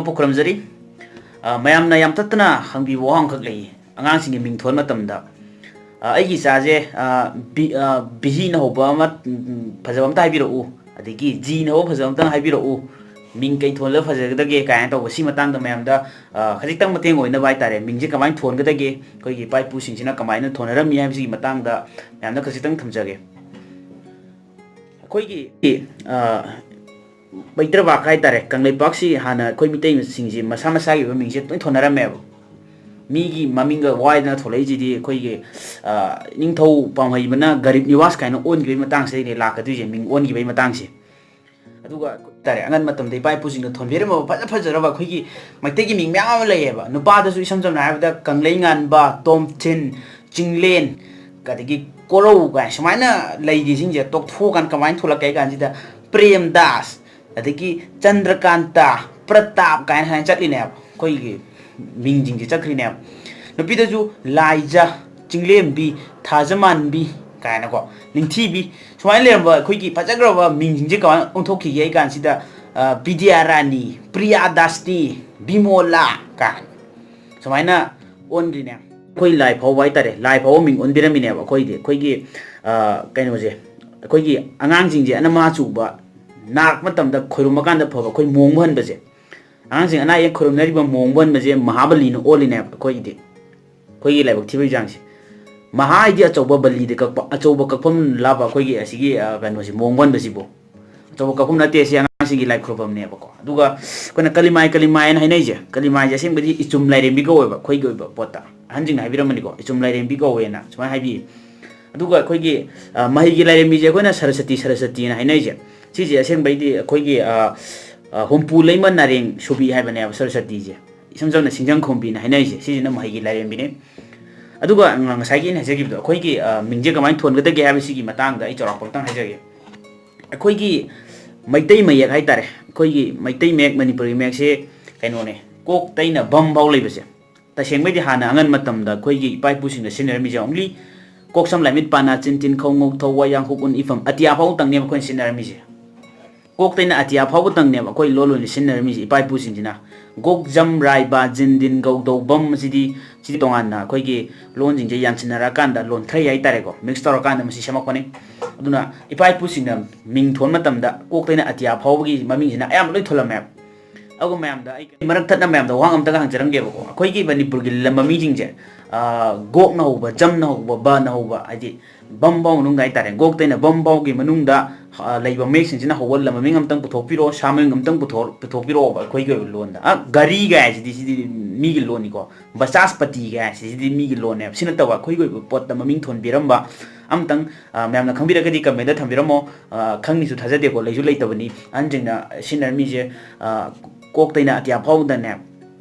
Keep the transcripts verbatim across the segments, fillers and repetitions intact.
ꯄꯨꯈ꯭ꯔꯝꯖꯔꯤ꯫ ꯑ, ꯃꯌꯥꯝꯅ ꯌꯥꯝ ꯇꯠꯇꯅ ꯍꯪꯕꯤꯕ ꯋꯥꯍꯪ ꯑꯃꯈꯛ ꯂꯩꯌꯦ꯫ ꯑꯉꯥꯡꯁꯤꯡꯒꯤ ꯃꯤꯡ ꯊꯣꯟꯕ ꯃꯇꯝꯗ, ꯑ, ꯑꯩꯒꯤ ꯏꯆꯥꯁꯦ, ꯑ, ꯕꯤ-, ꯑ, ꯕꯤꯍꯤꯅ ꯍꯧꯕ ꯑꯃ, ꯎꯝ, ꯐꯖꯕ ꯑꯝꯇ ꯍꯥꯏꯕꯤꯔꯛꯎ, ꯑꯗꯒꯤ ꯖꯤꯅ ꯍꯧꯕ ꯐꯖꯕ ꯑꯝꯇꯪ ꯍꯥꯏꯕꯤꯔꯛꯎ, ꯃꯤꯡ ꯀꯩ ꯊꯣꯜꯂꯒ ꯐꯖꯒꯗꯒꯦ ꯀꯥꯏꯅ ꯇꯧꯕ, ꯁꯤ ꯃꯇꯥꯡꯗ ꯃꯌꯥꯝꯗ, ꯑ, ꯈꯖꯤꯛꯇꯪ ꯃꯇꯦꯡ ꯑꯣꯏꯅꯕ ꯍꯥꯏꯇꯥꯔꯦ, ꯃꯤꯡꯁꯦ ꯀꯃꯥꯏꯅ ꯊꯣꯟꯒꯗꯒꯦ, ꯑꯩꯈꯣꯏꯒꯤ ꯏꯄꯥ ꯏꯄꯨꯁꯤꯡꯁꯤꯅ ꯀꯃꯥꯏꯅ ꯊꯣꯟꯅꯔꯝꯃꯤ ꯍꯥꯏꯕꯁꯤꯒꯤ ꯃꯇꯥꯡꯗ ꯃꯌꯥꯝꯗ ꯈꯖꯤꯛꯇꯪ ꯊꯝꯖꯒꯦ꯫ ꯑꯩꯈꯣꯏꯒꯤ, ꯑ, ꯃꯩꯇ꯭ꯔꯕꯥꯛ ꯍꯥꯏꯇꯥꯔꯦ, ꯀꯪꯂꯩꯄꯥꯛꯁꯤ ꯍꯥꯟꯅ ꯑꯩꯈꯣꯏ ꯃꯤꯇꯩꯁꯤꯡꯁꯤ ꯃꯁꯥ ꯃꯁꯥꯒꯤ ꯑꯣꯏꯕ ꯃꯤꯡꯁꯦ ꯂꯣꯏ ꯊꯣꯟꯅꯔꯝꯃꯦꯕ꯫ ꯃꯤꯒꯤ ꯃꯃꯤꯡꯒ ꯋꯥꯏꯗꯅ ꯊꯣꯂꯛꯏꯁꯤꯗꯤ ꯑꯩꯈꯣꯏꯒꯤ, ꯑ, ꯅꯤꯡꯊꯧ ꯄꯥꯝꯍꯩꯕꯅ ꯒꯔꯤꯕ ꯅꯤꯋꯥꯁ ꯀꯥꯏꯅ ꯑꯣꯟꯈꯤꯕꯒꯤ ꯃꯇꯥꯡꯁꯤꯗꯒꯤꯅꯦ ꯂꯥꯛꯀꯗꯣꯏꯁꯦ, ꯃꯤꯡ ꯑꯣꯟꯈꯤꯕꯒꯤ ꯃꯇꯥꯡꯁꯦ꯫ ꯑꯗꯨꯒ ꯍꯥꯏꯇꯥꯔꯦ, ꯑꯉꯟ ꯃꯇꯝꯗ ꯏꯄꯥ ꯏꯄꯨꯁꯤꯡꯅ ꯊꯣꯟꯕꯤꯔꯝꯃꯕ ꯐꯖ ꯐꯖꯔꯕ ꯑꯩꯈꯣꯏꯒꯤ ꯃꯩꯇꯩꯒꯤ ꯃꯤꯡ ꯃꯌꯥꯝ ꯑꯃ ꯂꯩꯌꯦꯕ꯫ ꯅꯨꯄꯥꯗꯁꯨ ꯏꯁꯝ ꯁꯝꯅ ꯍꯥꯏꯔꯕꯗ ꯀꯪꯂꯩꯉꯥꯟꯕ, ꯇꯣꯝꯊꯤꯟ, ꯆꯤꯡꯂꯦꯟ, ꯑꯗꯒꯤ ꯀꯣꯔꯧ ꯀꯥꯏꯅ ꯁꯨꯃꯥꯏꯅ ꯂꯩꯔꯤꯁꯤꯡꯁꯦ ꯇꯣꯛꯊꯣꯛꯑꯀꯥꯟꯗ ꯀꯃꯥꯏꯅ ꯊꯣꯛꯂꯛꯀꯦ ꯍꯥꯏ ꯀꯥꯟꯁꯤꯗ, ꯄ꯭ꯔꯦꯝꯗꯥꯁ, ꯑꯗꯒꯤ ꯆꯟꯗ꯭ꯔꯀꯥꯟꯇ, ꯄ꯭ꯔꯇꯥꯞ ꯀꯥꯏꯅ ꯁꯨꯃꯥꯏꯅ ꯆꯠꯂꯤꯅꯦꯕ꯫ ꯑꯩꯈꯣꯏꯒꯤ ꯃꯤꯡꯁꯤꯡꯁꯦ ꯆꯠꯈ꯭ꯔꯤꯅꯦꯕ꯫ ꯅꯨꯄꯤꯗꯁꯨ ꯂꯥꯏꯖ, ꯆꯤꯡꯂꯦꯝꯕꯤ, ꯊꯥꯖꯃꯥꯟꯕꯤ ꯀꯥꯏꯅꯀꯣ, ꯅꯤꯡꯊꯤꯕꯤ, ꯁꯨꯃꯥꯏꯅ ꯂꯩꯔꯝꯕ ꯑꯩꯈꯣꯏꯒꯤ ꯐꯖꯈ꯭ꯔꯕ ꯃꯤꯡꯁꯤꯡꯁꯦ ꯀꯃꯥꯏꯅ ꯑꯣꯟꯊꯣꯛꯈꯤꯒꯦ ꯍꯥꯏ ꯀꯥꯟꯁꯤꯗ, ꯑ, ꯕꯤꯗ꯭ꯌꯥꯔꯥꯅꯤ, ꯄ꯭ꯔꯤꯌꯥꯗꯥꯁꯅꯤ, ꯕꯤꯃꯣꯂꯥ ꯀꯥꯏꯅ ꯁꯨꯃꯥꯏꯅ ꯑꯣꯟꯈ꯭ꯔꯤꯅꯦ꯫ ꯑꯩꯈꯣꯏ ꯂꯥꯏ ꯐꯥꯎꯕ ꯍꯥꯏꯇꯥꯔꯦ, ꯂꯥꯏ ꯐꯥꯎꯕ ꯃꯤꯡ ꯑꯣꯟꯕꯤꯔꯝꯃꯤꯅꯦꯕ꯫ ꯑꯩꯈꯣꯏꯗꯤ, ꯑꯩꯈꯣꯏꯒꯤ, ꯑ, ꯀꯩꯅꯣꯁꯦ, ꯑꯩꯈꯣꯏꯒꯤ ꯑꯉꯥꯡꯁꯤꯡꯁꯦ ꯑꯅꯃꯥ ꯆꯨꯕ, ꯅꯥꯔꯛꯄ ꯃꯇꯝꯗ ꯈꯣꯏꯔꯨꯝꯃꯀꯥꯟꯗ ꯐꯕ, ꯑꯩꯈꯣꯏ ꯃꯣꯡꯕ ꯍꯟꯕꯁꯦ, ꯑꯉꯥꯡꯁꯤꯡ ꯑꯅꯥ ꯑꯌꯦꯛ ꯈꯨꯔꯨꯝꯅꯔꯤꯕ ꯃꯣꯡꯕ ꯍꯟꯕꯁꯦ ꯃꯍꯥꯕꯂꯤꯅ ꯑꯣꯜꯂꯤꯅꯦꯕ ꯑꯩꯈꯣꯏꯒꯤꯗꯤ, ꯑꯩꯈꯣꯏꯒꯤ ꯂꯥꯏꯕꯛ ꯊꯤꯕꯒꯤ ꯆꯥꯡꯁꯦ꯫ ꯃꯍꯥ ꯍꯥꯏꯗꯤ ꯑꯆꯧꯕ, ꯕꯂꯤꯗ ꯀꯛꯄ, ꯑꯆꯧꯕ ꯀꯛꯐꯝ ꯂꯥꯞꯄ ꯑꯩꯈꯣꯏꯒꯤ ꯑꯁꯤꯒꯤ, ꯑ, ꯀꯩꯅꯣꯁꯦ, ꯃꯣꯡꯕ ꯍꯟꯕꯁꯤꯕꯨ꯫ ꯑꯆꯧꯕ ꯀꯛꯐꯝ ꯅꯠꯇꯦ, ꯁꯤ ꯑꯉꯥꯡꯁꯤꯡꯒꯤ ꯂꯥꯏ ꯈꯨꯔꯨꯝꯐꯝꯅꯦꯕꯀꯣ꯫ ꯑꯗꯨꯒ ꯑꯩꯈꯣꯏꯅ ꯀꯂꯤꯃꯥꯏ, ꯀꯂꯤꯃꯥꯏ ꯍꯥꯏꯅ ꯍꯥꯏꯅꯩꯁꯦ, ꯀꯂꯤꯃꯥꯏꯁꯦ ꯑꯁꯦꯡꯕꯗꯤ ꯏꯆꯨꯝ ꯂꯥꯏꯔꯦꯝꯕꯤ ꯀꯧꯋꯦꯕ ꯑꯩꯈꯣꯏꯒꯤ ꯑꯣꯏꯕ ꯄꯣꯠꯇ꯫ ꯑꯍꯟꯁꯤꯡꯅ ꯍꯥꯏꯕꯤꯔꯝꯕꯅꯤꯀꯣ, ꯏꯆꯨꯝ ꯂꯥꯏꯔꯦꯝꯕꯤ ꯀꯧꯋꯦꯅ ꯁꯨꯃꯥꯏꯅ ꯍꯥꯏꯕꯤ꯫ ꯑꯗꯨꯒ ꯑꯩꯈꯣꯏꯒꯤ, ꯑ, ꯃꯍꯩꯒꯤ ꯂꯥꯏꯔꯦꯝꯕꯤꯁꯦ ꯑꯩꯈꯣꯏꯅ ꯁꯔꯁꯇꯤ, ꯁꯔꯁꯇꯤꯅ ꯍꯥꯏꯅꯩꯁꯦ꯫ ꯁꯤꯁꯦ ꯑꯁꯦꯡꯕꯩꯗꯤ ꯑꯩꯈꯣꯏꯒꯤ, ꯑ, ꯑ, ꯍꯨꯝꯄꯨ ꯂꯩꯃ ꯅꯥꯔꯦꯡ ꯁꯨꯕꯤ ꯍꯥꯏꯕꯅꯦꯕ ꯁꯔꯁꯇꯤꯁꯦ꯫ ꯏꯁꯝ ꯁꯝꯅ ꯁꯤꯡꯖꯪ ꯈꯣꯝꯕꯤꯅ ꯍꯥꯏꯅꯔꯤꯁꯦ, ꯁꯤꯁꯤꯅ ꯃꯍꯩꯒꯤ ꯂꯥꯏꯔꯦꯝꯕꯤꯅꯦ꯫ ꯑꯗꯨꯒ ꯉ-, ꯉꯁꯥꯏꯒꯤ ꯑꯩꯅ ꯍꯥꯏꯖꯈꯤꯕꯗꯣ, ꯑꯩꯈꯣꯏꯒꯤ, ꯑ, ꯃꯤꯡꯁꯦ ꯀꯃꯥꯏꯅ ꯊꯣꯟꯒꯗꯒꯦ ꯍꯥꯏꯕꯁꯤꯒꯤ ꯃꯇꯥꯡꯗ ꯑꯩ ꯆꯥꯎꯔꯥꯛꯄ ꯑꯝꯇꯪ ꯍꯥꯏꯖꯒꯦ꯫ ꯑꯩꯈꯣꯏꯒꯤ ꯃꯩꯇꯩ ꯃꯌꯦꯛ ꯍꯥꯏꯇꯥꯔꯦ, ꯑꯩꯈꯣꯏꯒꯤ ꯃꯩꯇꯩ ꯃꯌꯦꯛ, ꯃꯅꯤꯄꯨꯔꯤ ꯃꯌꯦꯛꯁꯦ ꯀꯩꯅꯣꯅꯦ, ꯀꯣꯛ ꯇꯩꯅ ꯕꯝ ꯐꯥꯎ ꯂꯩꯕꯁꯦ꯫ ꯇꯁꯦꯡꯕꯩꯗꯤ ꯍꯥꯟꯅ ꯑꯉꯟ ꯃꯇꯝꯗ ꯑꯩꯈꯣꯏꯒꯤ ꯏꯄꯥ ꯏꯄꯨꯁꯤꯡꯅ ꯁꯤꯖꯤꯟꯅꯔꯝꯃꯤꯁꯦ only ꯀꯣꯛ ꯁꯝ ꯂꯥꯏ ꯃꯤꯠ ꯄꯥ ꯅꯥ ꯆꯤꯟ ꯇꯤꯟ ꯈꯧ ꯉꯧ ꯊꯧ ꯋꯥ ꯌꯥꯡ ꯍꯨꯛ ꯎꯟ ꯏꯐꯝ ꯑꯇꯤꯌꯥ ꯐꯥꯎꯇꯪꯅꯦꯕ ꯑꯩꯈꯣꯏꯅ ꯁꯤꯖꯤꯟꯅꯔꯝꯃꯤꯁꯦ꯫ ꯀꯣꯛꯇꯩꯅ ꯑꯇꯤꯌꯥ ꯐꯥꯎꯕꯇꯪꯅꯦꯕ ꯑꯩꯈꯣꯏ ꯂꯣꯟ ꯑꯣꯏꯅ ꯁꯤꯖꯤꯟꯅꯔꯝꯃꯤꯁꯦ ꯏꯄꯥ ꯏꯄꯨꯁꯤꯡꯁꯤꯅ꯫ ꯒꯣꯛ, ꯖꯝ, ꯔꯥꯏ, ꯕꯥ, ꯖꯤꯟ, ꯗꯤꯟ, ꯒꯧ, ꯗꯧ, ꯕꯝ ꯑꯁꯤꯗꯤ, ꯁꯤꯗꯤ ꯇꯣꯉꯥꯟꯅ ꯑꯩꯈꯣꯏꯒꯤ ꯂꯣꯟꯁꯤꯡꯁꯦ ꯌꯥꯟꯁꯤꯟꯅꯔꯀꯥꯟꯗ ꯂꯣꯟꯊ꯭ꯔꯩ ꯍꯥꯏꯇꯥꯔꯦꯀꯣ, ꯃꯤꯛꯁ ꯇꯧꯔꯀꯥꯟꯗ ꯃꯁꯤ ꯁꯦꯝꯃꯛꯄꯅꯤ꯫ ꯑꯗꯨꯅ ꯏꯄꯥ ꯏꯄꯨꯁꯤꯡꯅ ꯃꯤꯡ ꯊꯣꯟ ꯃꯇꯝꯗ ꯀꯣꯛꯇꯩꯅ ꯑꯇꯤꯌꯥ ꯐꯥꯎꯕꯒꯤ ꯃꯃꯤꯡꯁꯤꯅ ꯑꯌꯥꯝꯕ ꯂꯣꯏ ꯊꯣꯜꯂꯝꯃꯦꯕ꯫ ꯑꯗꯨꯒ ꯃꯌꯥꯝꯗ ꯑꯩ ꯃꯔꯛ ꯊꯠꯅ ꯃꯌꯥꯝꯗ ꯋꯥꯍꯪ ꯑꯝꯇꯒ ꯍꯪꯖꯔꯝꯒꯦꯕꯀꯣ꯫ ꯑꯩꯈꯣꯏꯒꯤ ꯃꯅꯤꯄꯨꯔꯒꯤ ꯂꯝ ꯃꯃꯤꯡꯁꯤꯡꯁꯦ, ꯑ, ꯒꯣꯛꯅ ꯍꯧꯕ, ꯖꯝꯅ ꯍꯧꯕ, ꯕꯅ ꯍꯧꯕ, ꯍꯥꯏꯗꯤ ꯕꯝ ꯐꯥꯎ ꯃꯅꯨꯡꯗ ꯍꯥꯏꯇꯥꯔꯦ, ꯒꯣꯛꯇꯩꯅ ꯕꯝ ꯐꯥꯎꯒꯤ ꯃꯅꯨꯡꯗ, ꯑ, ꯂꯩꯕ ꯃꯌꯦꯛꯁꯤꯡꯁꯤꯅ ꯍꯧꯕ ꯂꯝ ꯃꯃꯤꯡ ꯑꯝꯇꯪ ꯄꯨꯊꯣꯛꯄꯤꯔꯛꯑꯣ, ꯁꯥ ꯃꯃꯤꯡ ꯑꯝꯇꯪ ꯄꯨꯊꯣꯛ-, ꯄꯨꯊꯣꯛꯄꯤꯔꯛꯑꯣꯕ ꯑꯩꯈꯣꯏꯒꯤ ꯑꯣꯏꯕ ꯂꯣꯟꯗ꯫ ꯑ, ꯘꯔꯤ ꯀꯥꯏꯁꯤꯗꯤ, ꯁꯤꯗꯤ ꯃꯤꯒꯤ ꯂꯣꯟꯅꯤꯀꯣ, ꯕꯆꯥꯁꯄꯇꯤ ꯀꯥꯏꯁꯤꯗꯤ ꯃꯤꯒꯤ ꯂꯣꯟꯅꯦꯕ꯫ ꯁꯤ ꯅꯠꯇꯕ ꯑꯩꯈꯣꯏꯒꯤ ꯑꯣꯏꯕ ꯄꯣꯠꯇ ꯃꯃꯤꯡ ꯊꯣꯟꯕꯤꯔꯝꯕ ꯑꯝꯇꯪ, ꯑ, ꯃꯌꯥꯝꯅ ꯈꯪꯕꯤꯔꯒꯗꯤ ꯀꯃꯦꯟꯗ ꯊꯝꯕꯤꯔꯝꯃꯣ꯫ ꯑ, ꯈꯪꯅꯤꯁꯨ ꯊꯥꯖꯗꯦꯀꯣ, ꯂꯩꯁꯨ ꯂꯩꯇꯕꯅꯤ꯫ ꯑꯍꯟꯁꯤꯡꯅ ꯁꯤꯖꯤꯟꯅꯔꯝꯃꯤꯁꯦ, ꯑ, ꯀꯣꯛꯇꯩꯅ ꯑꯇꯤꯌꯥ ꯐꯥꯎꯕꯗꯅꯦ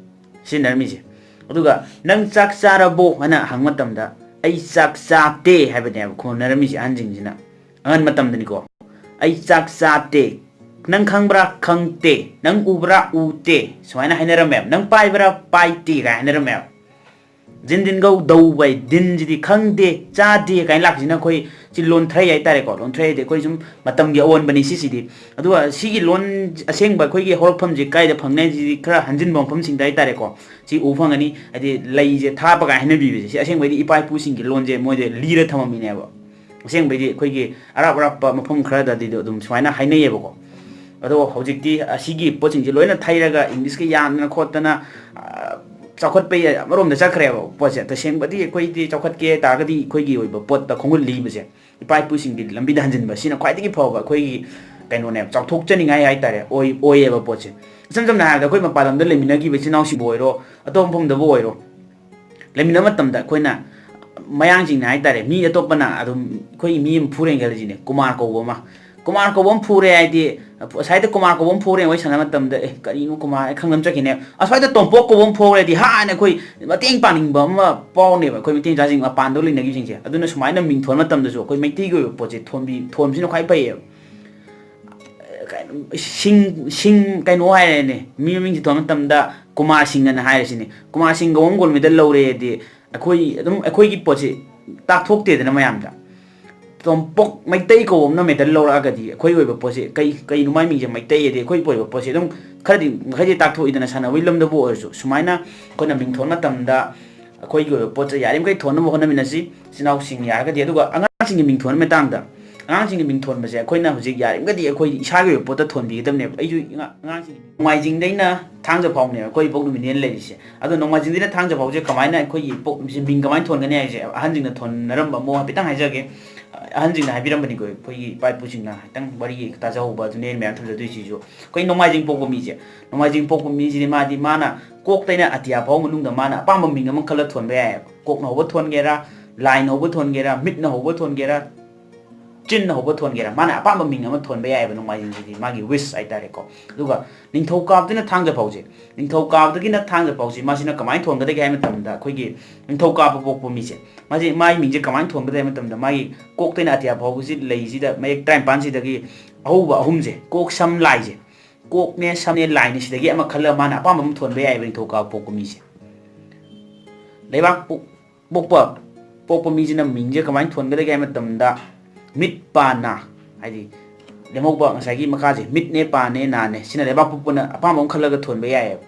ꯁꯤꯖꯤꯟꯅꯔꯝꯃꯤꯁꯦ꯫ ꯑꯗꯨꯒ "ꯅꯪ ꯆꯥꯛ ꯆꯥꯔꯕꯣ?" ꯍꯥꯏꯅ ꯍꯪꯕ ꯃꯇꯝꯗ "ꯑꯩ ꯆꯥꯛ ꯆꯥꯗꯦ" ꯍꯥꯏꯕꯅꯦꯕ ꯈꯨꯝꯅꯔꯝꯃꯤꯁꯦ ꯑꯍꯟꯁꯤꯡꯁꯤꯅ꯫ ꯑꯉꯟ ꯃꯇꯝꯗꯅꯤꯀꯣ꯫ "ꯑꯩ ꯆꯥꯛ ꯆꯥꯗꯦ, ꯅꯪ ꯈꯪꯕ꯭ꯔꯥ? ꯈꯪꯗꯦ, ꯅꯪ ꯎꯕ꯭ꯔꯥ? ꯎꯗꯦ", ꯁꯨꯃꯥꯏꯅ ꯍꯥꯏꯅꯔꯝꯃꯦꯕ꯫ "ꯅꯪ ꯄꯥꯏꯕ꯭ꯔꯥ? ꯄꯥꯏꯗꯦ" ꯀꯥꯏ ꯍꯥꯏꯅꯔꯝꯃꯦꯕ꯫ ꯖꯤꯟ ꯗꯤꯟ ꯒꯧ ꯗꯧ ꯕꯥꯏ ꯗꯤꯟꯁꯤꯗꯤ "ꯈꯪꯗꯦ, ꯆꯥꯗꯦ" ꯀꯥꯏꯅ ꯂꯥꯛꯄꯁꯤꯅ ꯑꯩꯈꯣꯏ ꯁꯤ ꯂꯣꯟꯊ꯭ꯔꯩ ꯍꯥꯏꯇꯥꯔꯦꯀꯣ꯫ ꯂꯣꯟꯊ꯭ꯔꯩ ꯍꯥꯏꯗꯤ ꯑꯩꯈꯣꯏ ꯁꯨꯝ ꯃꯇꯝꯒꯤ ꯑꯑꯣꯟꯕꯅꯤ ꯁꯤꯁꯤꯗꯤ꯫ ꯑꯗꯨꯒ ꯁꯤꯒꯤ ꯂꯣꯟ ꯑꯁꯦꯡꯕ ꯑꯩꯈꯣꯏꯒꯤ ꯍꯧꯔꯛꯐꯝꯁꯤ ꯀꯥꯏꯗ ꯐꯪꯅꯤ ꯍꯥꯏꯁꯤꯗꯤ ꯈꯔ ꯍꯟꯖꯤꯟꯕ ꯃꯐꯝꯁꯤꯡꯗ ꯍꯥꯏꯇꯥꯔꯦꯀꯣ꯫ ꯁꯤ ꯎꯕ ꯐꯪꯒꯅꯤ꯫ ꯍꯥꯏꯗꯤ ꯂꯩꯁꯦ ꯊꯥꯕ ꯀꯥꯏꯅ ꯍꯥꯏꯅꯕꯤꯕꯁꯦ, ꯁꯤ ꯑꯁꯦꯡꯕꯩꯗꯤ ꯏꯄꯥ ꯏꯄꯨꯁꯤꯡꯒꯤ ꯂꯣꯟꯁꯦ ꯃꯣꯏꯗ ꯂꯤꯔ ꯊꯝꯃꯝꯃꯤꯅꯦꯕ꯫ ꯑꯁꯦꯡꯕꯩꯗꯤ ꯑꯩꯈꯣꯏꯒꯤ ꯑꯔꯥꯞ ꯑꯔꯥꯞꯄ ꯃꯐꯝ ꯈꯔꯗꯗꯤ ꯑꯗꯨꯝ ꯁꯨꯃꯥꯏꯅ ꯍꯥꯏꯅꯩꯌꯦꯕꯀꯣ꯫ ꯑꯗꯣ ꯍꯧꯖꯤꯛꯇꯤ ꯑꯁꯤꯒꯤ ꯄꯣꯠꯁꯤꯡꯁꯦ ꯂꯣꯏꯅ ꯊꯩꯔꯒ ꯏꯪꯂꯤꯁꯀ ꯌꯥꯟꯗꯅ ꯈꯣꯠꯇꯅ, ꯑ, ꯆꯥꯎꯈꯠꯄꯩ ꯑꯃꯔꯣꯝꯗ ꯆꯠꯈ꯭ꯔꯦꯕ ꯄꯣꯠꯁꯦ꯫ ꯇꯁꯦꯡꯕꯗꯤ ꯑꯩꯈꯣꯏꯗꯤ ꯆꯥꯎꯈꯠꯀꯦ ꯍꯥꯏ ꯇꯥꯔꯒꯗꯤ ꯑꯩꯈꯣꯏꯒꯤ ꯑꯣꯏꯕ ꯄꯣꯠꯇ ꯈꯣꯡꯒꯨꯜ ꯂꯤꯕꯁꯦ, ꯏꯄꯥ ꯏꯄꯨꯁꯤꯡꯒꯤ ꯂꯝꯕꯤꯗ ꯍꯟꯖꯤꯟꯕ, ꯁꯤꯅ ꯈ꯭ꯋꯥꯏꯗꯒꯤ ꯐꯕ ꯑꯩꯈꯣꯏꯒꯤ ꯀꯩꯅꯣꯅꯦꯕ, ꯆꯥꯎꯊꯣꯛꯆꯅꯤꯡꯉꯥꯏ ꯍꯥꯏꯇꯥꯔꯦ, ꯑꯣꯏ-, ꯑꯣꯏꯌꯦꯕ ꯄꯣꯠꯁꯦ꯫ ꯏꯁꯝ ꯁꯝꯅ ꯍꯥꯏꯔꯕꯗ ꯑꯩꯈꯣꯏ ꯃꯄꯥꯟ ꯂꯝꯗ ꯂꯩꯃꯤꯟꯅꯈꯤꯕ ꯏꯆꯤꯟ ꯏꯅꯥꯎꯁꯤꯡꯕꯨ ꯑꯣꯏꯔꯣ, ꯑꯇꯣꯞꯄ ꯃꯐꯝꯗꯕꯨ ꯑꯣꯏꯔꯣ, ꯂꯩꯃꯤꯟꯅꯕ ꯃꯇꯝꯗ ꯑꯩꯈꯣꯏꯅ, ꯃꯌꯥꯡꯁꯤꯡꯅ ꯍꯥꯏꯇꯥꯔꯦ, ꯃꯤ ꯑꯇꯣꯞꯄꯅ ꯑꯗꯨꯝ ꯑꯩꯈꯣꯏꯒꯤ ꯃꯤ ꯑꯃ ꯐꯨꯔꯦꯅ ꯈꯜꯂꯁꯤꯅꯦ, ꯀꯨꯃꯥꯔ ꯀꯧꯕ ꯑꯃ꯫ ꯀꯨꯃꯥꯔ ꯀꯧꯕ ꯑꯃ ꯐꯨꯔꯦ ꯍꯥꯏꯗꯤ, ꯑꯁ꯭ꯋꯥꯏꯗ ꯀꯨꯃꯥꯔ ꯀꯧꯕ ꯑꯃ ꯐꯨꯔꯦ ꯋꯥꯔꯤ ꯁꯥꯟꯅꯕ ꯃꯇꯝꯗ, "ꯑꯦ, ꯀꯔꯤꯅꯣ ꯀꯨꯃꯥꯔ?" ꯑꯩ ꯈꯪꯗꯅ ꯆꯠꯈꯤꯅꯦ꯫ ꯑꯁ꯭ꯋꯥꯏꯗ ꯇꯣꯝꯄꯣꯛ ꯀꯧꯕ ꯑꯃ ꯐꯨꯔꯗꯤ ꯍꯥꯟꯅ ꯑꯩꯈꯣꯏ ꯃꯇꯦꯡ ꯄꯥꯡꯅꯤꯡꯕ ꯑꯃ ꯐꯥꯎꯅꯦꯕ, ꯑꯩꯈꯣꯏ ꯃꯩꯇꯩ ꯃꯆꯥꯁꯤꯡ ꯃꯄꯥꯟꯗ ꯂꯩꯅꯈꯤꯕꯁꯤꯡꯁꯦ꯫ ꯑꯗꯨꯅ ꯁꯨꯃꯥꯏꯅ ꯃꯤꯡ ꯊꯣꯟꯕ ꯃꯇꯝꯗꯁꯨ ꯑꯩꯈꯣꯏ ꯃꯩꯇꯩꯒꯤ ꯑꯣꯏꯕ ꯄꯣꯠꯁꯦ ꯊꯣꯟꯕꯤ-, ꯊꯣꯟꯕꯁꯤꯅ ꯈ꯭ꯋꯥꯏ ꯐꯩꯌꯦꯕ꯫ ꯀꯩꯅꯣ, ꯁꯤꯡ, ꯁꯤꯡ ꯀꯩꯅꯣ ꯍꯥꯏꯔꯦꯅꯦ, ꯃꯤ ꯃꯃꯤꯡꯁꯦ ꯊꯣꯟꯕ ꯃꯇꯝꯗ ꯀꯨꯃꯥꯔ ꯁꯤꯡ ꯑꯅ ꯍꯥꯏꯔꯁꯤꯅꯦ꯫ ꯀꯨꯃꯥꯔ ꯁꯤꯡ ꯀꯧꯕ ꯑꯃ ꯒꯣꯜ ꯃꯦꯗꯜ ꯂꯧꯔꯦꯗꯤ ꯑꯩꯈꯣꯏ ꯑꯗꯨꯝ ꯑꯩꯈꯣꯏꯒꯤ ꯄꯣꯠꯁꯦ ꯇꯥꯛꯊꯣꯛꯇꯦꯗꯅ ꯃꯌꯥꯝꯗ꯫ ꯇꯣꯝꯄꯣꯛ ꯃꯩꯇꯩ ꯀꯧꯕ ꯑꯃꯅ ꯃꯦꯗꯜ ꯂꯧꯔꯛꯑꯒꯗꯤ ꯑꯩꯈꯣꯏꯒꯤ ꯑꯣꯏꯕ ꯄꯣꯠꯁꯦ ꯀꯩ, ꯀꯩꯅꯣ ꯃꯥꯏ ꯃꯤꯡꯁꯦ ꯃꯩꯇꯩ ꯍꯥꯏꯗꯤ ꯑꯩꯈꯣꯏꯒꯤ ꯑꯣꯏꯕ ꯄꯣꯠꯁꯦ ꯑꯗꯨꯝ ꯈꯔꯗꯤ ꯃꯈꯩꯗꯤ ꯇꯥꯛꯊꯣꯛꯏꯗꯅ, ꯁꯥꯟꯅꯕꯒꯤ ꯂꯝꯗꯕꯨ ꯑꯣꯏꯔꯁꯨ꯫ ꯁꯨꯃꯥꯏꯅ ꯑꯩꯈꯣꯏꯅ ꯃꯤꯡ ꯊꯣꯟꯕ ꯃꯇꯝꯗ ꯑꯩꯈꯣꯏꯒꯤ ꯑꯣꯏꯕ ꯄꯣꯠꯁꯦ ꯌꯥꯔꯤꯃꯈꯩ ꯊꯣꯟꯅꯕ ꯍꯣꯠꯅꯃꯤꯟꯅꯁꯤ ꯏꯆꯤꯟ ꯏꯅꯥꯎꯁꯤꯡ꯫ ꯌꯥꯔꯒꯗꯤ, ꯑꯗꯨꯒ ꯑꯉꯥꯡꯁꯤꯡꯒꯤ ꯃꯤꯡ ꯊꯣꯟꯕ ꯃꯇꯥꯡꯗ, ꯑꯉꯥꯡꯁꯤꯡꯒꯤ ꯃꯤꯡ ꯊꯣꯟꯕꯁꯦ ꯑꯩꯈꯣꯏꯅ ꯍꯧꯖꯤꯛ ꯌꯥꯔꯤꯃꯈꯩꯗꯤ ꯑꯩꯈꯣꯏ ꯏꯁꯥꯒꯤ ꯑꯣꯏꯕ ꯄꯣꯠꯇ ꯊꯣꯟꯕꯤꯒꯗꯕꯅꯦꯕ꯫ ꯑꯩꯁꯨ ꯑꯉꯥꯡꯁꯤꯡꯒꯤ ꯅꯣꯡꯃꯥꯏꯖꯤꯡꯗꯩꯅ ꯊꯥꯡꯖ ꯐꯥꯎꯅꯦꯕ ꯑꯩꯈꯣꯏ ꯏꯄꯣꯛ ꯅꯨꯃꯤꯠꯅꯦꯅ ꯂꯩꯔꯤꯁꯦ꯫ ꯑꯗꯣ ꯅꯣꯡꯃꯥꯏꯖꯤꯡꯗꯩꯅ ꯊꯥꯡꯖ ꯐꯥꯎꯁꯦ ꯀꯃꯥꯏꯅ ꯑꯩꯈꯣꯏꯒꯤ ꯏꯄꯣꯛ ꯅꯨꯃꯤꯠꯁꯦ ꯃꯤꯡ ꯀꯃꯥꯏꯅ ꯊꯣꯟꯒꯅꯤ ꯍꯥꯏꯁꯦ ꯑꯍꯟꯁꯤꯡꯅ ꯊꯣꯟꯅꯔꯝꯕ ꯃꯑꯣꯡ ꯍꯥꯏꯐꯦꯠꯇꯪ ꯍꯥꯏꯖꯒꯦ꯫ ꯑꯍꯟꯁꯤꯡꯅ ꯍꯥꯏꯕꯤꯔꯝꯕꯅꯤꯀꯣ, ꯑꯩꯈꯣꯏꯒꯤ ꯏꯄꯥ ꯏꯄꯨꯁꯤꯡꯅ ꯍꯥꯏꯐꯦꯠꯇꯪ ꯋꯥꯔꯤ ꯇꯥꯖꯍꯧꯕ ꯑꯗꯨꯅꯦ ꯑꯩꯅ ꯃꯌꯥꯝ ꯊꯝꯖꯗꯣꯏꯁꯤꯁꯨ꯫ ꯑꯩꯈꯣꯏ ꯅꯣꯡꯃꯥꯏꯖꯤꯡ ꯄꯣꯛꯄ ꯃꯤꯁꯦ, ꯅꯣꯡꯃꯥꯏꯖꯤꯡ ꯄꯣꯛꯄ ꯃꯤꯁꯤꯗꯤ ꯃꯥꯗꯤ ꯃꯥꯅ ꯀꯣꯛꯇꯩꯅ ꯑꯇꯤꯌꯥ ꯐꯥꯎ ꯃꯅꯨꯡꯗ ꯃꯥꯅ ꯑꯄꯥꯝꯕ ꯃꯤꯡ ꯑꯃ ꯈꯜꯂ ꯊꯣꯟꯕ ꯌꯥꯏꯑꯕ꯫ ꯀꯣꯛꯅ ꯍꯧꯕ ꯊꯣꯟꯒꯦꯔꯥ, ꯂꯥꯏꯅ ꯍꯧꯕ ꯊꯣꯟꯒꯦꯔꯥ, ꯃꯤꯠꯅ ꯍꯧꯕ ꯊꯣꯟꯒꯦꯔꯥ, ꯆꯤꯟꯅ ꯍꯧꯕ ꯊꯣꯟꯒꯦꯔꯥ, ꯃꯥꯅ ꯑꯄꯥꯝꯕ ꯃꯤꯡ ꯑꯃ ꯊꯣꯟꯕ ꯌꯥꯏꯑꯕ ꯅꯣꯡꯃꯥꯏꯖꯤꯡꯁꯤꯗꯤ, ꯃꯥꯒꯤ wish ꯍꯥꯏꯇꯥꯔꯦꯀꯣ꯫ ꯑꯗꯨꯒ ꯅꯤꯡꯊꯧꯀꯥꯕꯗꯩꯅ ꯊꯥꯡꯖ ꯐꯥꯎꯁꯦ, ꯅꯤꯡꯊꯧꯀꯥꯕꯗꯒꯤꯅ ꯊꯥꯡꯖ ꯐꯥꯎꯁꯦ ꯃꯥꯁꯤꯅ ꯀꯃꯥꯏꯅ ꯊꯣꯟꯒꯗꯒꯦ ꯍꯥꯏꯕ ꯃꯇꯝꯗ, ꯑꯩꯈꯣꯏꯒꯤ ꯅꯤꯡꯊꯧꯀꯥꯕ ꯄꯣꯛꯄ ꯃꯤꯁꯦ, ꯃꯥꯁꯦ ꯃꯥꯒꯤ ꯃꯤꯡꯁꯦ ꯀꯃꯥꯏꯅ ꯊꯣꯟꯒꯗꯒꯦ ꯍꯥꯏꯕ ꯃꯇꯝꯗ, ꯃꯥꯒꯤ ꯀꯣꯛꯇꯩꯅ ꯑꯇꯤꯌꯥ ꯐꯥꯎꯕꯁꯤ ꯂꯩꯁꯤꯗ ꯃꯌꯦꯛ ꯇꯔꯥꯅꯤꯄꯥꯟꯁꯤꯗꯒꯤ ꯑꯍꯧꯕ ꯑꯍꯨꯝꯁꯦ, ꯀꯣꯛ ꯁꯝ ꯂꯥꯏꯁꯦ, ꯀꯣꯛꯅꯦ ꯁꯝꯅꯦ ꯂꯥꯏꯅꯦ, ꯁꯤꯗꯒꯤ ꯑꯃ ꯈꯜꯂꯒ ꯃꯥꯅ ꯑꯄꯥꯝꯕ ꯑꯃ ꯊꯣꯟꯕ ꯌꯥꯏꯑꯕ ꯅꯤꯡꯊꯧꯀꯥꯕ ꯄꯣꯛꯄ ꯃꯤꯁꯦ꯫ ꯂꯩꯕꯥꯛ ꯄꯣꯛ-, ꯄꯣꯛꯄ, ꯄꯣꯛꯄ ꯃꯤꯁꯤꯅ ꯃꯤꯡꯁꯦ ꯀꯃꯥꯏꯅ ꯊꯣꯟꯒꯗꯒꯦ ꯍꯥꯏꯕ ꯃꯇꯝꯗ, ꯃꯤꯠ ꯄꯥ ꯅꯥ, ꯍꯥꯏꯗꯤ ꯂꯦꯝꯍꯧꯕ ꯉꯁꯥꯏꯒꯤ ꯃꯈꯥꯁꯦ, ꯃꯤꯠꯅꯦ ꯄꯥꯅꯦ ꯅꯥꯅꯦ, ꯁꯤꯅ ꯂꯩꯕꯥꯛ ꯄꯣꯛꯄꯅ ꯑꯄꯥꯝꯕ ꯑꯃ ꯈꯜꯂꯒ ꯊꯣꯟꯕ ꯌꯥꯏꯑꯕ꯫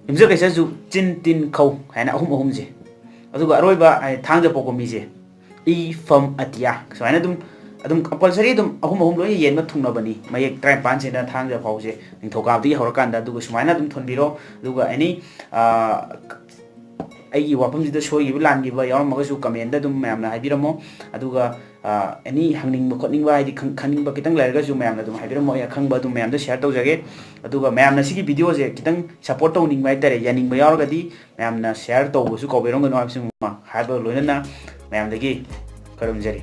ꯌꯨꯝꯖꯀꯩꯁꯁꯨ ꯆꯤꯟ ꯇꯤꯟ ꯈꯧ ꯍꯥꯏꯅ ꯑꯍꯨꯝ ꯑꯍꯨꯝꯁꯦ꯫ ꯑꯗꯨꯒ ꯑꯔꯣꯏꯕ ꯍꯥꯏꯗꯤ ꯊꯥꯡꯖ ꯄꯣꯛꯄ ꯃꯤꯁꯦ, ꯏ ꯐꯝ ꯑꯇꯤꯌꯥ, ꯁꯨꯃꯥꯏꯅ ꯑꯗꯨꯝ, ꯑꯗꯨꯝ compulsory ꯑꯗꯨꯝ ꯑꯍꯨꯝ ꯑꯍꯨꯝ ꯂꯣꯏꯅ ꯌꯦꯟꯕ ꯊꯨꯡꯅꯕꯅꯤ ꯃꯌꯦꯛ ꯇꯔꯥꯅꯤꯄꯥꯟꯁꯤꯅ ꯊꯥꯡꯖ ꯐꯥꯎꯁꯦ, ꯅꯤꯡꯊꯧꯀꯥꯕꯗꯒꯤ ꯍꯧꯔꯀꯥꯟꯗ꯫ ꯑꯗꯨꯒ ꯁꯨꯃꯥꯏꯅ ꯑꯗꯨꯝ ꯊꯣꯟꯕꯤꯔꯣ꯫ ꯑꯗꯨꯒ ꯑꯦꯅꯤ ꯑꯩꯒꯤ ꯋꯥꯐꯝꯁꯤꯗ ꯁꯣꯏꯈꯤꯕ ꯂꯥꯟꯈꯤꯕ ꯌꯥꯎꯔꯝꯃꯒꯁꯨ comment ꯑꯗꯨꯝ ꯃꯌꯥꯝꯅ ꯍꯥꯏꯕꯤꯔꯝꯃꯣ꯫ ꯑꯗꯨꯒ ꯑꯦꯅꯤ ꯍꯪꯅꯤꯡꯕ ꯈꯣꯠꯅꯤꯡꯕ ꯍꯥꯏꯗꯤ ꯈꯪ-, ꯈꯪꯅꯤꯡꯕ ꯈꯤꯇꯪ ꯂꯩꯔꯒꯁꯨ ꯃꯌꯥꯝꯅ ꯑꯗꯨꯝ ꯍꯥꯏꯕꯤꯔꯝꯃꯣ, ꯑꯩ ꯑꯈꯪꯕ ꯑꯗꯨꯝ ꯃꯌꯥꯝꯗ share ꯇꯧꯖꯒꯦ꯫ ꯑꯗꯨꯒ ꯃꯌꯥꯝꯅ ꯁꯤꯒꯤ video ꯁꯦ ꯈꯤꯇꯪ support ꯇꯧꯅꯤꯡꯕ ꯍꯥꯏꯇꯥꯔꯦ, ꯌꯥꯅꯤꯡꯕ ꯌꯥꯎꯔꯒꯗꯤ ꯃꯌꯥꯝꯅ share ꯇꯧꯕꯁꯨ ꯀꯥꯎꯕꯤꯔꯝꯒꯅꯨ ꯍꯥꯏꯕꯁꯤꯃ ꯍꯥꯏꯕ ꯂꯣꯏꯅꯅ ꯃꯌꯥꯝꯗꯒꯤ ꯈꯨꯔꯨꯝꯖꯔꯤ꯫